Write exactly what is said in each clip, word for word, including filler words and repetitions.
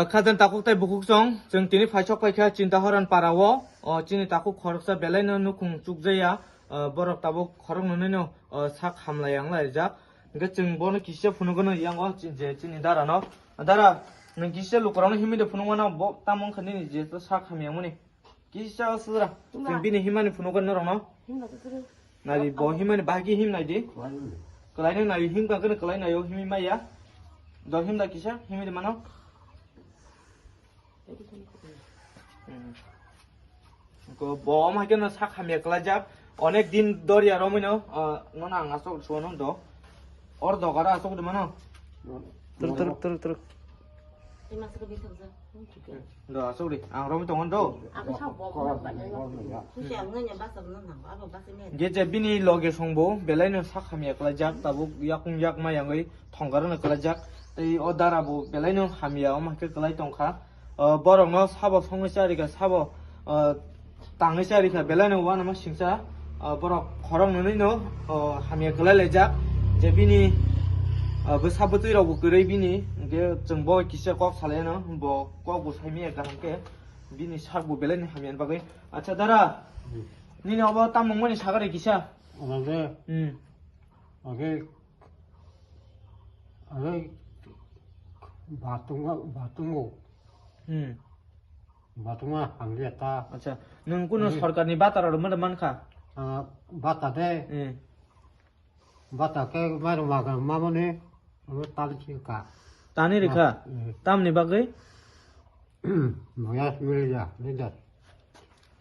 Khajani takhuk tei bukhuk chwng, chwng tini phaisok paikha Chintaharan para o, o chini takhuk khoroksa belai no nukhung chukjaya, o borok tabuk khorok nwnwi no, o sak hamlai wnglaijak. Hwnkhe chwng bono kisa phunukgwno yango chi-, je chini dara no. Dara, nwng kisa lukurokno himwi de phunukmano, bo tamo wngkha nini je sak hamya mani. Kisa sura. Chwng bini himani phunukgwno norokno. Himna to turu. Nari bo himani bahagi him nai di. Kwlai nai him ka kwno kwlai nai o himwi maya. Do him da kisa himwi de mano. Hmm. Ko bo ma keno sak hamya kwlai jak. Onek din doriya romino, ah, nono ang asok suano do. Or do gara asok de mano. Turuk, turuk, turuk, turuk. Do asok de. Ang romi tongon do. Ge je bini loge songbo, belai no sak hamya kwlai jak, tabuk yakung yak ma yangwi thongkar no kwlai jak. Tei o dara bo belai no hamya, omo hai khe kwlai tongkha. O borok no sabo songwi charikha, sabo, o, tangwi charikha, belai no uanama singsa, o, borok khorok nwnwi no, o, hamya kwlai laijak, je bini, o, bwsa bwtwi rok bo kwrwi bini, hwnkhe chwng bo kisa kok salaino, bo kok bo saimanya kaham khe, bini sak bo belai no hamya ni bagwi. Acha dara, hmm, nini obo tamo wngmani sagari kisa? Omo khe, hmm, omo khe, omo khe batungo, batungo. Hmm. Batuma hamliya ta. Acha, nwng kuno, hmm, sorkarni bata rok rwmani mankha? Ah, bata de. Hmm. Bata khe mairung maga mamani, abo tani khe ka. Tani rikha? Hmm. Tamni bagwi? Moya miliya, leader.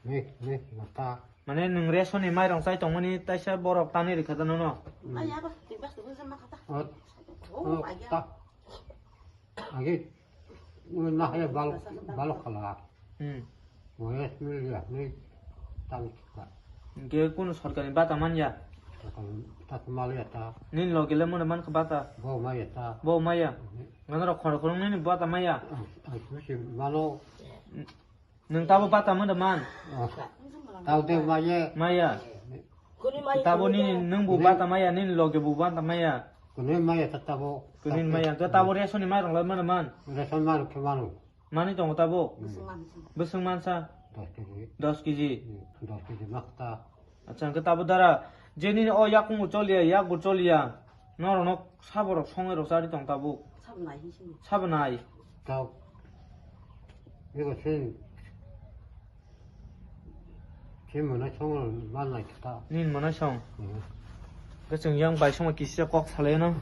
Ni, ni, bata. Mane nwng ration ni mairung chai tongmani taisa borok tani rikha ta nono? Hmm. Ot, oh, ot, aya. Ta. Agi, nahaya balok, balok khala. Hmm. Moya similia, ni tang chika. Hwnkhe kunu sorkarni bata manya? Sorkarni bata maliya ta. Nini loge le mone mankha bata? Bo maya ta. Bo maya? Hmm. Ganarok khoro khoro nini bata maya? Ang, ang simi si malo. Nwng tabo bata mano man? Oh. Tabo de maya. Maya. Tabo nini nwng bo bata maya, nini loge bo bata maya. Kunui maya ta tabo. Kunui maya. Tabo ration ni mairung lai mano man? Ration mairung khe mano. Mani tongo tabo? Hmm. Bwswng mansa? Dos kg. Dos kg? Hmm, dos kg makta. Acha, hwnkhe tabo dara, je nini o yakung bo choliya, yak bo choliya, norokno saborok songwi rok chari tong tabuk. Sabo nai hinwi sini. Sabo nai. Tok. Ego sini. Sini mwnai song man nai khe ta. Nini mwnai song? Mhm. Hwnkhe chwng yang bai songma kisa kok salaino.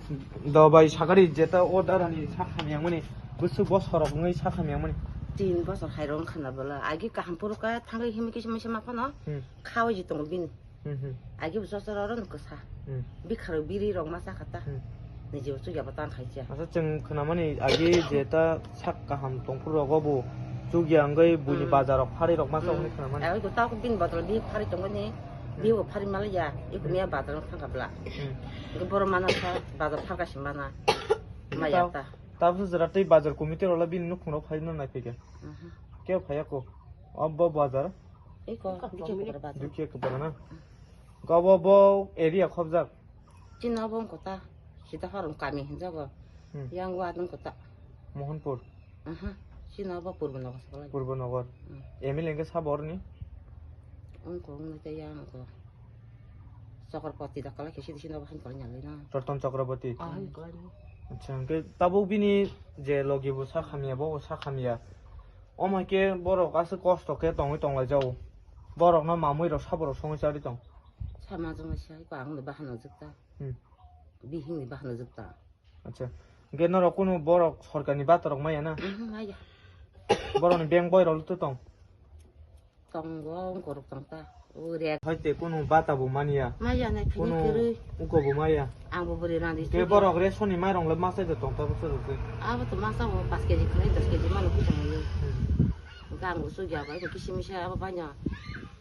Do bai sakari jeta o darani sak hamya mani. Bwswk bosorok wngwi sak hamya mani. Tin bosor hai rong khana bwla. Agi kaham phuru kha thangwi himwi kisa misa ma phano. Hmm. Khawi ji tongo bini. Hmm, hmm. Agi bo chosora oro no kwsa. Hmm. Bikha rok biri rok ma cha kha ta. Hmm. Niji bo chukya bo tan khai cha. Asa chwng khwnamani agi je ta sak kaham tongphuru rogo bo chukya wngwi buini, hmm, bazar rok phari rok ma cha, hmm, hwnwi khwnamani. Agi bo ta bini bodol bi phari tongmani, hmm, bi bo phari maliya, iko miya bazar rok thangkha bwla. Hmm. Agi borok mana sa bazar phalka si mana. Maya ta. Ta bwswk jora tei bazar committee rok la bini nukhung rok phai no nai phaikha. Mhm. Kebo phaiya ko? Abo bazar? Iko, Dukhiya Kupra bazar. Dukhiya Kupra na? Gabo bo area khobjak? Chini obo wngkha ta, sida horom kami hinjago. Hmm. Yang ward wngkha ta. Mohanpur? Aha, chini obo Purbo Nagar sa kalai. Purbo Nagar. Hmm. M L A hwnkhe sabo oroni? Wngkha, wngkha, yang wngkha. Chakraborty da kalai khe sidi sini obo han kalai nyalai na. Ratan Chakraborty? Ah, han kalai na. Acha, hwnkhe tabuk bini je logi bo sak hamya, bo bo sak hamya. Omo hai khe borok aswk kosto khe tongwi tonglaijao. Borokno mamui rok sabo rok songwi charwi tong. Sama jongla sai ko ang no bahano jukta. Hmm. Bihing ni bahano jukta. Acha. Hwnkhe norok kunu borok sorkarni bata rok maya na? Mhm, maya. Borokni bank boi rok lutu tong? Tongo, wngkorok tong ta. O rek. Hai te kunu bata bo manya. Maya nai phini kwrwi. Kunu uko bo maya. Ang bo bwrwi rang di. Ke borok ration ni mairong le masa de tong ta bwswk rok twi. Abo to masa bo paanch kg khwlai, dos kg mano kisa mano. Hmm. Hwnkhe ang bo chukya bai bo kisi misa abo baino.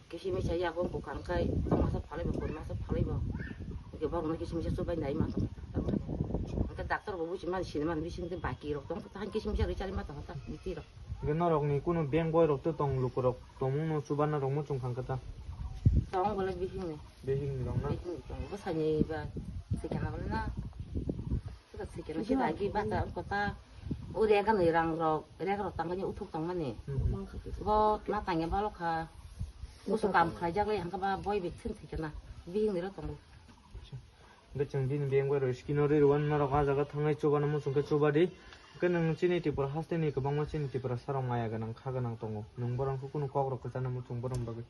Kisi misa yago bwkang khai tong masa phalai bo, pon masa phalai bo. Hwnkhe borok no kisi misa chubai nai ma tong ta. Hwnkhe doctor bo buchi mani sini mani bising de baki rok tong ta, kisi misa rwi chari ma tong ta, biti rok. Hwnkhe norokni kunu bank boi rok tong lukurok tongmungno chubanarok muchung thang khe ta? Tong bole bihingni. Bihingni rok na? Bihingni tong. Bwsani ba sikena bole na. Sika sikena sida agi bata kota. O rega ni rang rok, rega rok tangani uthuk tongmani. Hmm. Bo ma tangya balo kha. Busu kam khlai jak lai hangkha ba boy bek sin thikana. Bihing ni rok tongo. Hwnkhe chwng bini beng bai rw skin o ri rwan norok ah jaga thangnai chuba no muchung khe chuba di. Hwnkhe nwng chini Tripura haste ni kwbangma chini Tripura sarok maya gwnang kha gwnang tongo. Nwng borok khe kunu kok rok kwchana muchung borok bagwi.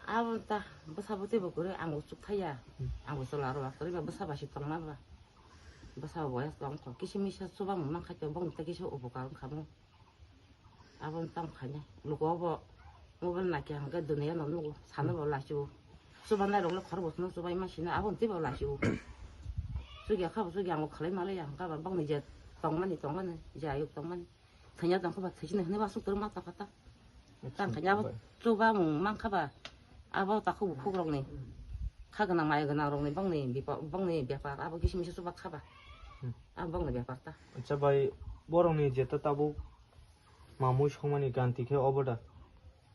Abo ta bwsa bo teibo kwrwi ang uchuk thaya. Hmm. Ang bo chwla rw kwrwi ba bwsa bai se tongma ba. Bwsa bo boyas tong kho kisa misa chuba mung mankha khe bong ta kisa upokar wngkha mo. Abo tamo khaina luku obo mobile naikhe hwnkhe duniya no nugo sana bo lachio. Chubanai rok le khorbo no chubai ma sina abo tei bo lachio. Chukya kha bo chukya ang bo khlai ma le ya hwnkha ba bangni je tongmani tongmani je ayuk tongmani. Thanya tong kha ba thaisini hwnwi ba suk ma ta kha ta. Tang khaina abo chuba mung mankha ba abo takhuk bukhuk rokni kha gwnang maya gwnang rokni bangni bipa-, bangni bepar abo kisa misa chuba kha ba. Hmm. Abo bangni bepar ta. Acha bai borokni jeta tabuk mamui songmani ganti khe obo da?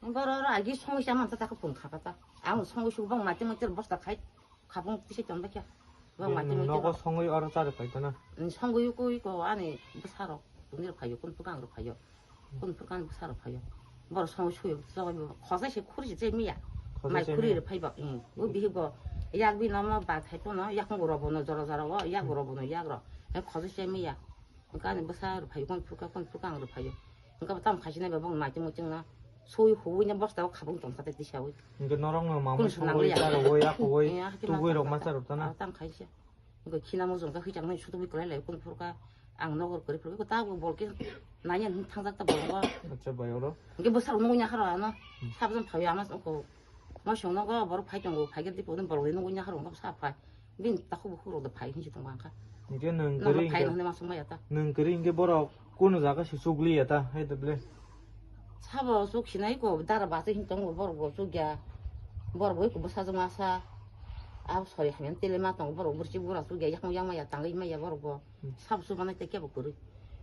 Borok oro agi songwi cha mansa ta khe phung kha ta. Ang songwi suk bang mati mati bosta khai khabung kisa chon ba kya. Bang mati mati nogo songwi oro chari phai ta na? Songwi ko ko ani bwsa rok tungni rok phaio kun pugang rok phaio. Kun pugang bwsa rok phaio. Borok songwi sui chogwi khosa se khuri se miya. Mai khuri rok phai ba. O bihi bo yak bi nomo ba thai pono yak bo robono jora jora o yak bo robono yak ro. Khosa se miya. Hwnkhe ani bwsa rw phaio, kung phurkha, kung phurkha ang rw phaio. Hwnkhe bo tamo khaisina bai bongni maichung muichungno sui huina bosta o khabung tongsa tei tisaui. Hwnkhe norokno mamui songwi, charwui, yakhwui, tubui rok ma charwk tana? Tamo khaisa. Hwnkhe khina muchung khe hwichang nai sutubui kwlai lai kung phurkha ang nogo kwrwi phurkha tabuk bol khe naiya hwn thangjak ta bolongo. Acha bai oro. Hwnkhe bwsa rok nugui nahar ano. Sabjang phaio ama songko. Mosong nogo borok phai tongo, phai khe tipo borok nugui nahar wngkha sa phai. Bini takhuk bukhuk rok do phai hinwi tongma kha. Hwnkhe nwng kwrwi phai hwnkhe, hwnwi ma songma ya ta. Nwng kwrwi hwnkhe borok kunu jaga se chukli ya ta, hai to ble. Sabo chuk sinai ko dara bachai hin tongo borok bo chukya. Borok bo eko bwsajwk masa. Abo sori hamya tele ma tongo borok burchi bura chukya yakung yakma ya tangwi ma ya borok bo. Hmm. Sabo chubanai tei kebo kwrwi.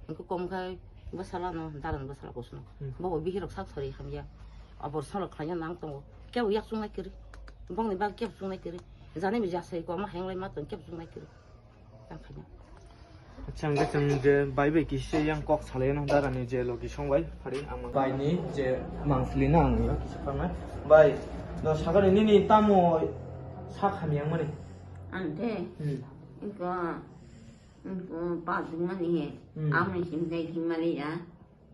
Hwnkhe kom khai bwsala no, daran bwsala kosono. Hmm. Bo bo bihirok sak sori hamya. Abor salo khlaina nang tongo. Kebo yak chungnai kwrwi. Bongni bag kebo chungnai kwrwi. Jani mi jasai ko ma henglai ma tong kebo chungnai kwrwi. Tang khaina. Acha, hwnkhe chwng je bai bai kisa yang kok salai no darani je logi song bai phari ang bai ni je mangsli na ang kisa phang na. Bai, do sagani nini tamo sak hamya mani. Ang te. Hmm. Iko Bajwk mani he, hmm, amni himlai himma le ya,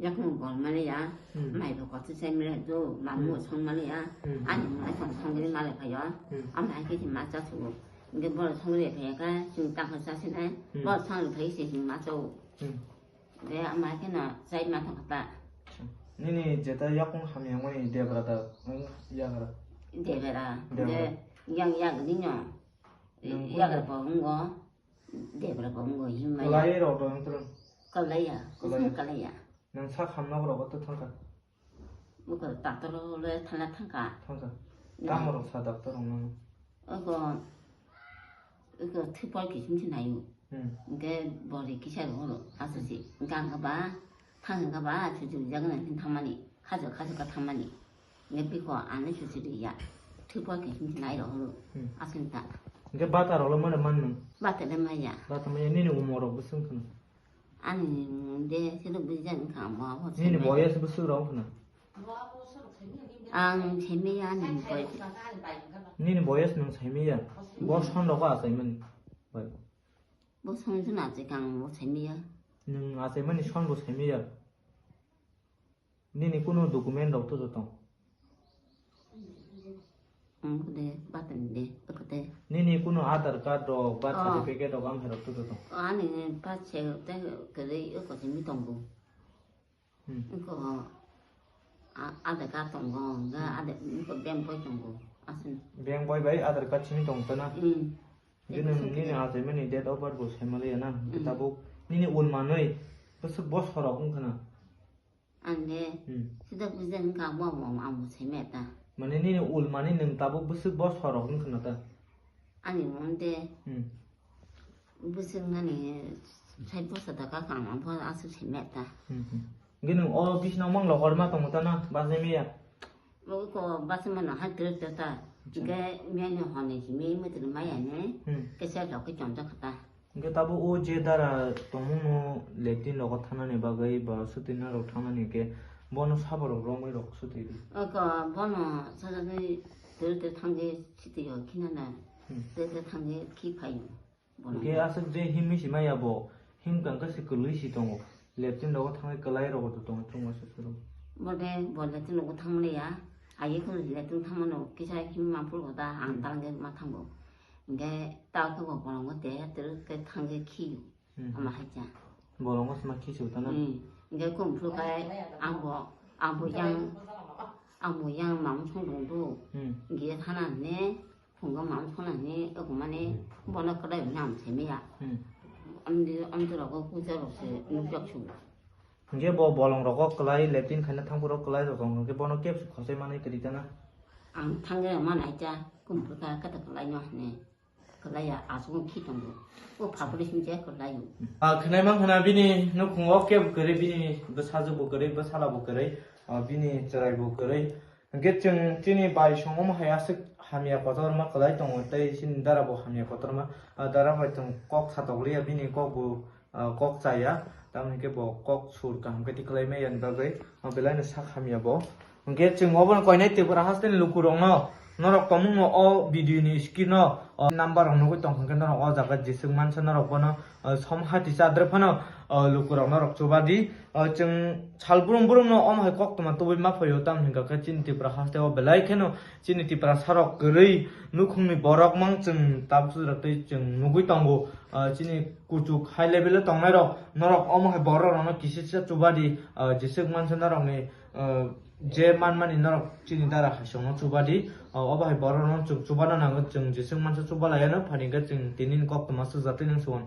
yakung gol mani ya, hmm, mai bo kotor sai mani ya, jo, lamu, hmm, song mani ya, hmm, ani mo song song gri male phayo, hmm, ama hai khe ma cha su, de bor song re phayo ka, sing ta kha sa sin ai, hmm, bor song re phayo se him ma cha u. Hmm. De ama hai khe na chai ma thang kha ta. Nini jeta yakung hamya mani debra da, hmm, yagra. Debra, debra. De yang yak ni no. Nang yak bo ngo. Debra bo wngwi himlai ya. Kwlai rok dong tong. Kwlai ya, kwlai ya. Kusung kwlai ya. Nang sak hamnok rogo to thangkha? Buko doctor le thana thangkha. Thangkha. Na. Tamo rok sa doctor rok nang? Oko, oko thupol kisim si nayo. Hmm. Hwnkhe bori kisa rok oro aswk si. Hwnkhe ang khe ba thang hwnkhe ba chuchuri jagna hin thangmani. Khajo khajo ka thangmani. Hwnkhe biko ano chuchuri ya. Thupol kisim si nai rok oro. Hmm. Aswk ta. Hwnkhe bata rok le mano man nang? Bata le maya. Bata maya nini umor rok bwswk wngkha na? Ani de sero bujang wngkha mo abo. Nini boyas bwswk rok wngkha na? Ang saimaya ani boyas. Nini boyas nwng saimaya? Bo son rok achaimani. Bai. Bo son juna achai kang bo saimaya. Nwng achaimani son bo saimaya. Nini kunu document rok to joto? Ang de, button de, okote. Nini kunu Aadhaar card rok, birth, oh, certificate rok, ang herok to joto? Oh, ani birth certificate te kwrwi oko simi tongo. Hmm. Oko, a-, Aadhaar card tongo, ga, hmm, Aadhaar, oko bank boi tongo, aswk. Bank boi bai Aadhaar card simi tongo na? Hmm. Nini, nini achaimani date of birth bo saimaliya na? Hmm. Tabuk nini ul manwi bwswk bosor rok wngkha na? Ang de, hmm, sida bujang wngkha, bo bo ang bo saimaya ta. Mane nini ul mani nwng tabuk bwswk bosor rok wngkha na ta? Ani mom de, hmm, bwswk nani sai bosor da ka kang ang bo aswk saimaya ta. Hmm, hmm. Hwnkhe nwng o bisino mang lohorma tongo ta na, bajai maya? Bo ko basa mano hai tere tere ta. Acha. Hwnkhe miyani hwnwi si mi mwtwrwi maya ni, hmm, kisa lok khe chongjak kha ta. Hwnkhe tabuk o je dara tongmungno latrine rogo thangnani bagwi ba swtwi norok thangnani hwnkhe bono saborok romwi rok swtwi di. Oko bono sajagwi tel tel thangwi swtwi o khinana. Hmm. Tel tel thangwi khi phaio. Hwnkhe aswk je himwi si maya bo, himkha hwnkhe se kwlwi si tongo. Latrine rogo thangwi kwlai rogo to tongo chwngma se chwrwng. Bode bo latrine rogo thangmani ya, aye kheno latrine thangmano kisa himma phuru da ang dalangwi ma thango. Hwnkhe tao khe bo bolongo de twrwk khe thangwi khiyo. Hmm. Ama hai cha. Bolongo se ma khisu tana. Hmm. Hwnkhe kum phuru khai ang bo, ang bo yang, ang bo yang mamsong dong do. Hmm. Giya thana ne. Phungo mam khonani, okomani bono kwlai hwnwi ang saimaya. Hmm. Amdi, amdi rogo puja rok se nukjak su. Hwnkhe bo bolong rogo kwlai, latrine khaina thangphuru kwlai rok wng, hwnkhe bono kebsu khosai manwi kwrwi tana. Ang thangwi rok ma naija, kumpru kha kata kwlai no hwnwi. Kwlai ya, aswk khi tongo. O phapri sing je kwlai o. Ah, khwnai mang khna bini nukhungo kebo kwrwi, bini bwsajwk bo kwrwi, bwsala bo kwrwi, ah, bini chwrai bo kwrwi. Hwnkhe chwng chini bai songma hai aswk hamya kotorma kwlai tongo, tei chini dara bo hamya kotorma. Ah, dara bai chwng kok satokliya, bini kok bo, ah, kok chaya, tamoni hwnkhe bo kok sur kaham khe tikhlai maya ni bagwi, ah, belai no sak hamya bo. Hwnkhe chwng obono koinai Tripura hasteni lukurokno, norok tongmungno o video ni screen o, o number rok nugwi tongkha hwnkhe norok o jaga jeswk mansa norok bono, ah, som hati chadre phano, ah, lukurok norok chuba di. O chwng sal brum brum no omo hai koktwma tubui ma phaio, tamoni hwnkha khe chini Tripura haste o belai kheno chini Tiprasa rok kwrwi nukhungni borok mang chwng tabuk sujrak tei chwng nugui tongo. O chini kuchuk high level o tongnai rok norok omo hai borok rokno kisa kisa chuba di, o jeswk mansa norokni, o je manmani norok chini dara haisongno chuba di, o obo hai borok rokno chwng chuba na nango, chwng jeswk mansa chuba laiya no, phani hwnkhe chwng tini ni koktwma sujak tei nang suan.